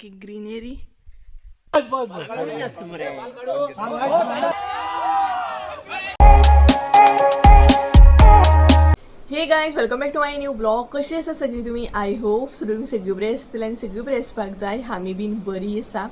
सामकी greenery. Hey guys, welcome back to my new blog. कशी आसा सगळी तुमी? I hope so तुमी सगळी बरी आसतली आनी सगळी बरी आसपाक जाय. आमी बीन बरी आसा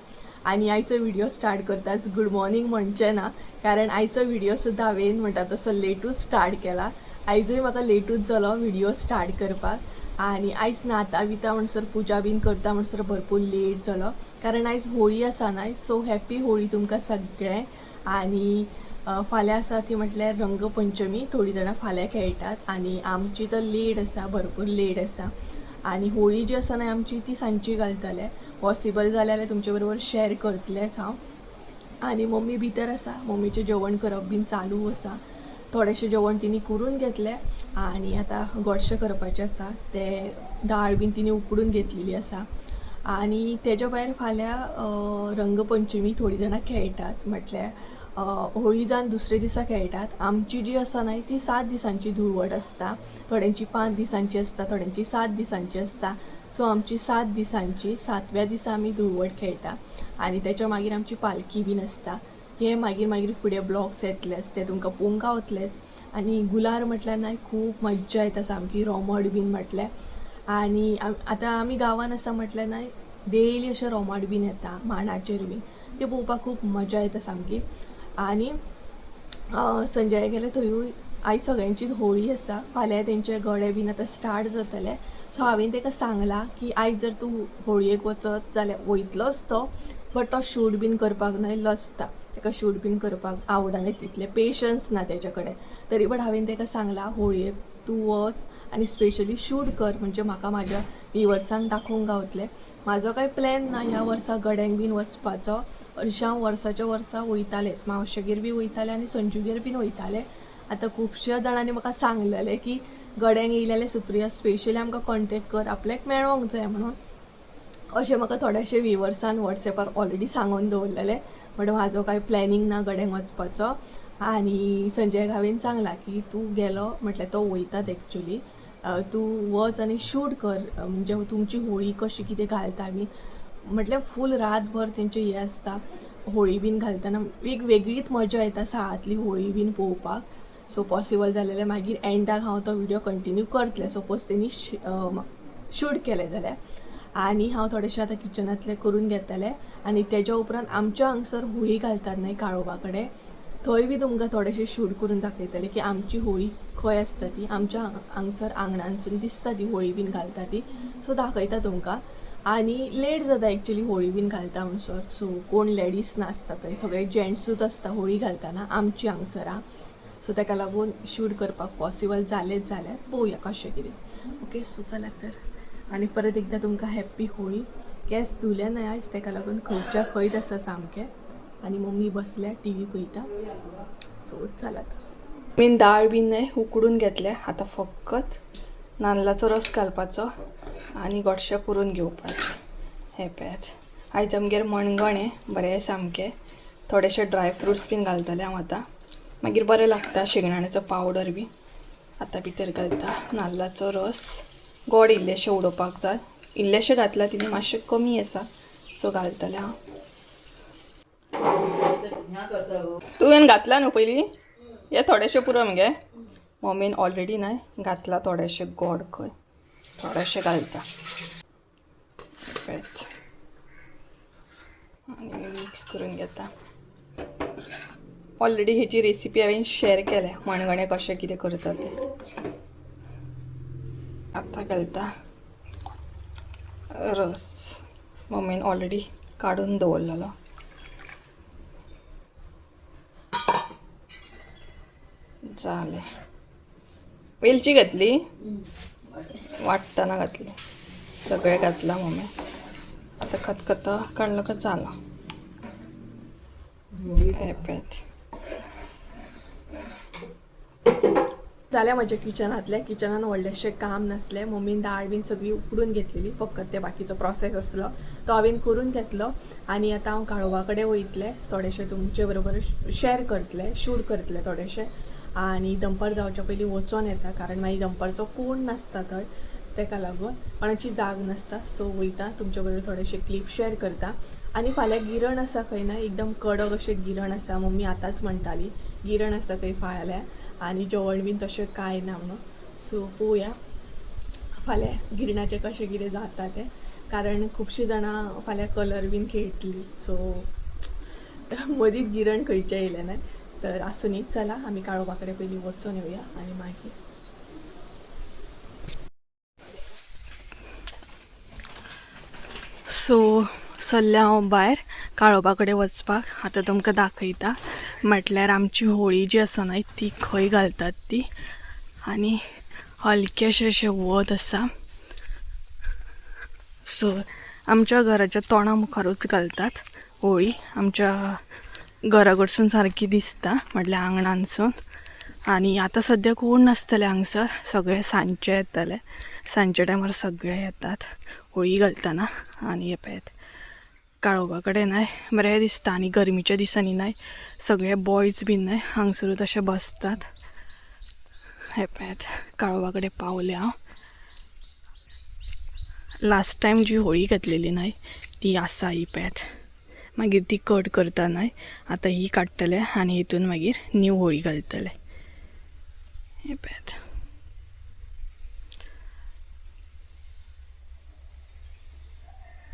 आनी आयचो व्हिडिओ स्टार्ट करताच गुड मॉर्निंग म्हणचें ना, कारण आयचो व्हिडिओ सुद्दां हांवें म्हणटा तसो लेटूच स्टार्ट केला. आयजूय म्हाका लेटूच जालो व्हिडिओ स्टार्ट करपाक आनी आयज न्हाता बिता म्हणसर, पुजा बीन करता म्हणसर भरपूर लेट जालो, कारण आयज होळी आसा न्हय. सो हॅप्पी होळी तुमकां सगळ्यांक. आनी फाल्यां आसा ती म्हटल्यार रंगपंचमी. थोडीं जाणां फाल्यां खेळटात आनी आमची तर लेट आसा, भरपूर लेट आसा. आनी होळी जी आसा न्हय आमची, ती सांजची घालतले. पॉसिबल जालें जाल्यार तुमचे बरोबर शॅर करतलेंच हांव. आनी मम्मी भितर आसा, मम्मीचें जेवण करप बीन चालू आसा. थोडेशें जेवण तिणी करून घेतलें आनी आतां गोडशें करपाचें आसा, तें दाळ बीन तिणी उकडून घेतलेली आसा. आनी तेज्या भायर फाल्यां रंगपंचमी, थोडीं जाणां खेळटात, म्हटल्यार होळी जावन दुसरे दिसा खेळटात. आमची जी आसा न्हय ती 7 दिसांची धुळवट आसता. थोड्यांची 5 दिसांची आसता, थोड्यांची 7 दिसांची आसता. सो आमची 7 दिसांची, सातव्या दिसा आमी धुळवट खेळटा आनी तेच्या मागीर आमची पालखी बीन आसता. हे मागीर मागीर फुडें ब्लॉग्स येतलेच, ते तुमकां पळोवंक गावतलेच. आनी गुलार म्हटल्यार न्हय खूब मज्जा येता सामकी, रोमट बीन म्हटल्यार. आनी आतां आमी गांवान आसा म्हटल्यार न्हय डेली अशें रोमाट बीन येता मांडाचेर बीन, ते पळोवपाक खूब मजा येता सामकी. आनी संजय गेले थंयूय आयज सगळ्यांचीच होळी आसा. फाल्यां तेंचे गडे बीन आतां स्टार्ट जातले. सो हांवें ताका सांगलां की आयज जर तूं होळयेक वचत जाल्यार वयतलोच तो, बट तो शूट बीन करपाक न्हय लजता, ताका शूट बीन करपाक आवडना, तितले पेशन्स ना तेजे कडेन. तरी बट हांवें ताका सांगलां होळयेक तूं वच आनी स्पेशली शूट कर, म्हणजे म्हाका म्हाज्या विवर्सांक दाखोवंक गावतलें. म्हाजो कांय प्लॅन ना ह्या वर्सा गड्यांक बीन वचपाचो. हरशीं हांव वर्साच्या वर्सा वयतालेंच, मावशेगेर बी वयतालें आनी संजूगेर बीन वयतालें. आतां खुबश्या जाणांनी म्हाका सांगलेलें की गड्यांक येयलें जाल्यार सुप्रिया स्पेशली आमकां कॉन्टेक्ट कर, आपल्याक मेळोंक जाय म्हणून. अशें म्हाका थोड्याशे विवर्सान वॉट्सॅपार ऑलरेडी सांगून दवरलेलें. बट म्हाजो कांय प्लॅनिंग ना गड्यांक वचपाचो. आनी संजयाक हांवें सांगलां की तूं गेलो म्हटल्यार तो वयतात एक्चुली, तूं वच आनी शूट कर, म्हणजे तुमची होळी कशी कितें घालता बी. म्हटल्यार फूल रातभर तेंचे हें आसता, होळी बीन घालतना एक वेगळीच मजा येता साळांतली होळी बीन पळोवपाक. सो पॉसिबल जालें जाल्यार मागीर एंडाक हांव तो व्हिडियो कंटिन्यू करतलें, सपोज तेणी शूट केलें जाल्यार. आनी हांव थोडेशें आतां किचनांतलें करून घेतलें आनी तेज्या उपरांत आमच्या हांगसर होळी घालतात न्हय काळोबा कडेन, थंय बी तुमकां थोडेशें शूट करून दाखयतलें की आमची होळी खंय आसता ती. आमच्या हांगसर आंगणानसून दिसता ती होळी बीन घालता ती, सो दाखयता तुमकां. आनी लेट जाता एक्चुली होळी बीन घालता म्हणसर, सो कोण लेडीज नासता थंय, सगळे जेंट्सूच आसता होळी घालतना आमची हांगसरा. सो ताका लागून शूट करपाक पॉसिबल जालेंच जाल्यार पळोवया कशें कितें. ओके, सो चला तर. आनी परत एकदां तुमकां हॅप्पी होळी. केंस धुले न्हय आयज, ताका लागून खंयच्या खंयच आसा सामकें. आनी मम्मी बसल्या टी व्ही पळयता. सो चला तर. मेन दाळ बीन न्हय उकडून घेतले, आतां फकत नाल्लाचो रस घालपाचो आनी गोडशें करून घेवपाचें. हें पळयात, आयज आमगेर मणगणें बरें सामकें. थोडेशे ड्राय फ्रुट्स बीन घालतलें हांव आतां, मागीर बरें लागता. शेंगदाण्याचो पावडर बी आतां भितर घालता. नाल्लाचो रस, गोड इल्लेशें उडोवपाक जाय, इल्लेशें घातलां तिणें, मातशें कमी आसा सो घालतलें हांव. तुवें घातलां न्हू पयलीं हे थोडेशें पुरो मगे. मम्मीन ऑलरेडी न्हय घातलां थोडेशें गोड, खंय थोडेशें घालता पळयत आनी मिक्स करून घेता. ऑलरेडी हेची रेसिपी हांवें शेअर केल्या, मणगणें कशें कितें करता तें. आतां घालता रस, मम्मीन ऑलरेडी काडून दवरलेलो. जालें. वेलची घातली वांट्टना, घातली सगळें घातलां मम्मी. आतां खतखतो काडलो का जालो. हें पळयात. जालें म्हजें किचनांतलें. किचनान व्हडलेंशें काम नासलें. मम्मीन दाळ बीन सगळी उकडून घेतलेली, फकत तें बाकीचो प्रोसेस आसलो तो हांवें करून घेतलो. आनी आतां हांव काळोबा कडेन वयतलें, थोडेशें तुमचे बरोबर शेअर करतलें, शूट करतलें थोडेशें. आनी दनपार जावच्या पयलीं वचोन येता, कारण मागीर दनपारचो कोण नासता थंय, तेका लागून कोणाची जाग नासता. सो वयता तुमच्या बरोबर थोडेशे क्लिप शेअर करता. आनी फाल्यां गिरण आसा खंय ना, एकदम कडक अशें गिरण आसा. मम्मी आतांच म्हणटाली गिरण आसा खंय फाल्यां आनी जेवण बीन तशें कांय ना म्हणून. सो पळोवया फाल्यां गिरणाचें कशें कितें जाता तें, कारण खुबशीं जाणां फाल्यां कलर बीन खेळटली. सो मदींच गिरण खंयचें येयलें ना. तर आसूं न्ही, चला आमी काळोबा कडेन पयलीं वचून येवया आनी मागीर. सो सल्ल्या हांव भायर काळोबा कडेन वचपाक. आतां तुमकां दाखयता म्हटल्यार आमची होळी जी आसा न्हय ती खंय घालतात ती. आनी हलकेशें अशें वत आसा. सो आमच्या घराच्या तोंडा मुखारूच घालतात होळी. आमच्या घरा कडसून सारकी दिसता म्हटल्यार आंगणानसून. आनी आतां सद्या कोण नासतले हांगसर, सगळे सांजचे येतले. सांजच्या टायमार सगळे येतात होळी घालतना. आनी हे पळयात काळोबा कडेन न्हय बरें दिसता. आनी गरमीच्या दिसांनी न्हय सगळे बॉयज बीन न्हय हांगसरूच अशे बसतात. हे पळयात काळोबा कडेन पावले हांव. लास्ट टायम जी होळी घातलेली न्हय ती आसा ही पळयात. मागीर ती कट करता न्हय, आतां ही काडटले आनी हितून मागीर न्यू होळी घालतले. हे पळयात.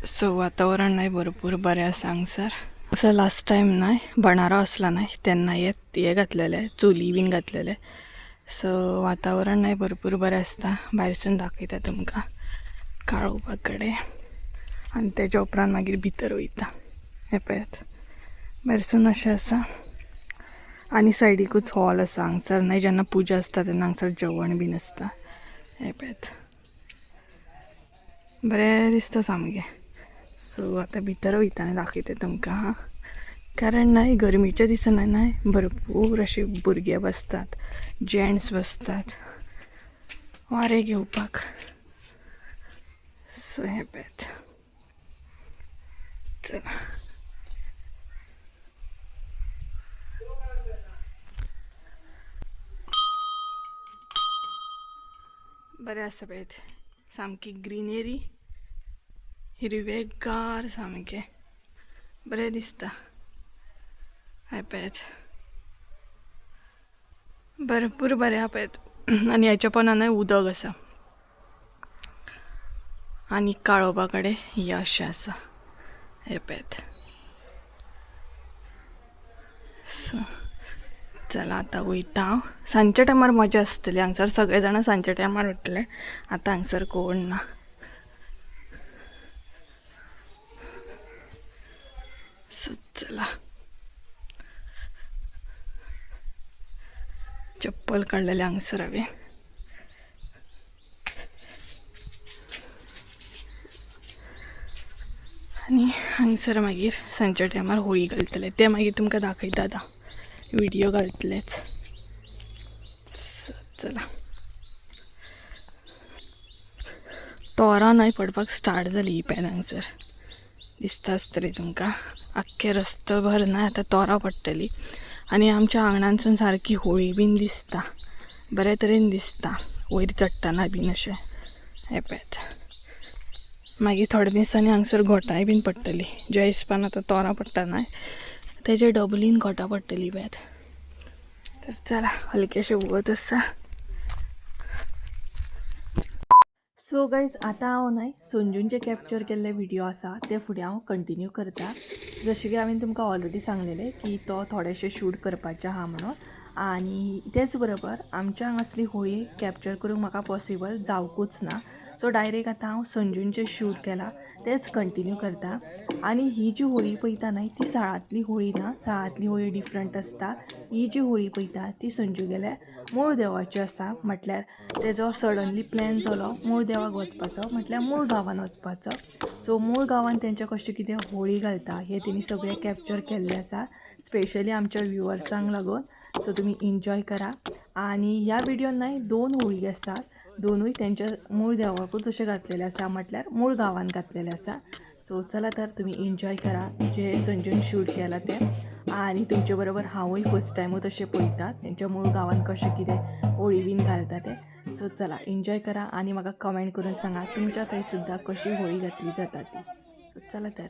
सो वातावरण न्हय भरपूर बरें आसा हांगसर. असो लास्ट टायम न्हय भंडारो आसला न्हय तेन्ना हे घातलेले, चुली बीन घातलेले. सो वातावरण न्हय भरपूर बरें आसता. भायरसून दाखयता तुमकां काळोबा कडेन आनी तेज्या उपरांत मागीर भितर वयता. हें पळयात भायरसून अशें आसा. आनी सायडीकूच हॉल आसा हांगसर न्हय जेन्ना पुजा आसता तेन्ना हांगसर जेवण बीन आसता. हें पळयात बरें दिसता सामकें. सो आतां भितर वयता आनी दाखयता तुमकां हां. कारण न्हय गरमेच्या दिसांनी न्हय भरपूर अशे भुरगे बसतात, जेंट्स बसतात वारें घेवपाक. सो हें पळयात. चला बरें आसा पळयात, सामकी ग्रिनरी, हिरवेगार सामकें बरें दिसता. हें पळयात भरपूर बरें आहा पळयात. आनी हेच्या पोंदा न्हय उदक आसा. आनी काळोबा कडेन हें अशें आसा. हें पळयात. सो चला आतां वयता हांव. सांजच्या टायमार मजा आसतली हांगसर, सगळे जाणां सांजच्या टायमार वतले. आतां हांगसर कोण ना. सो चला चप्पल काडलेलें हांगसर हांवें. आनी हांगसर मागीर सांजच्या टायमार होळी घालतले, ते मागीर तुमकां दाखयता आतां व्हिडियो घालतलेच. चला तोरां न्हय पडपाक स्टार्ट जाली ही पळयात हांगसर दिसता आसतली तुमकां. आख्खे रस्तो भर न्हय आतां तोरां पडटली. आनी आमच्या आंगणानसून सारकी होळी बीन दिसता, बरे तरेन दिसता वयर चडटना बीन अशें. हें पळयात. मागीर थोड्या दिसांनी हांगसर घोटांय बीन पडटली. ज्या हिसपान आतां तोरां पडटा न्हय तेजे डबलीन घोटां पडटली पळयात. तर चला हलकेशें वत आसा. सो गायज आतां हांव न्हय संजून जे कॅप्चर केल्ले व्हिडियो आसा ते फुडें हांव कंटिन्यू करता. जशें की हांवें तुमकां ऑलरेडी सांगलेलें की तो थोडेशे शूट करपाचे आहा म्हणून. आनी तेच बरोबर आमच्या हांगासली होळी कॅप्चर करूंक म्हाका पॉसिबल जावकूच ना. सो डायरेक्ट आतां हांव संजून जे शूट केला तेच कंटिन्यू करता. आनी ही जी होळी पळयता न्हय ती साळांतली होळी ना, साळांतली होळी डिफरंट आसता. ही जी होळी पळयता ती संजू गेल्या मूळ देवाची आसा. म्हटल्यार तेजो सडनली प्लॅन जालो मूळ देवाक वचपाचो, म्हटल्यार मूळ गांवान वचपाचो. सो मूळ गांवान तेंच्या कशें कितें होळी घालता हें तेणी सगळें कॅप्चर केल्लें आसा, स्पेशली आमच्या व्युवर्सांक लागून. सो तुमी एन्जॉय करा. आनी ह्या व्हिडियोन न्हय दोन होळी आसात, दोनूय तेंच्या मूळ देवाकूच अशें घातलेलें आसा, म्हटल्यार मूळ गांवान घातलेलें आसा. सो चला तर तुमी एन्जॉय करा जे संजून शूट केलां तें. आनी तुमचे बरोबर हांवूय फर्स्ट टायमूच अशें पळयता तेंच्या मूळ गांवान कशें कितें होळी बीन घालता तें. सो चला एन्जॉय करा आणि म्हाका कमेंट करून सांगा तुमच्या थंय सुद्दां कशी होळी घातली जाता ती. सो चला तर.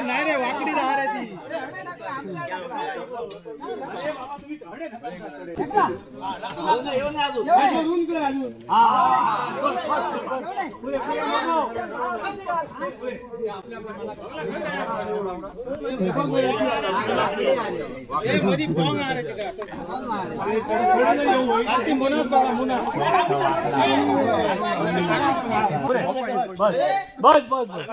नाही रे, वाकडी धार आहे ती. बस बस बस.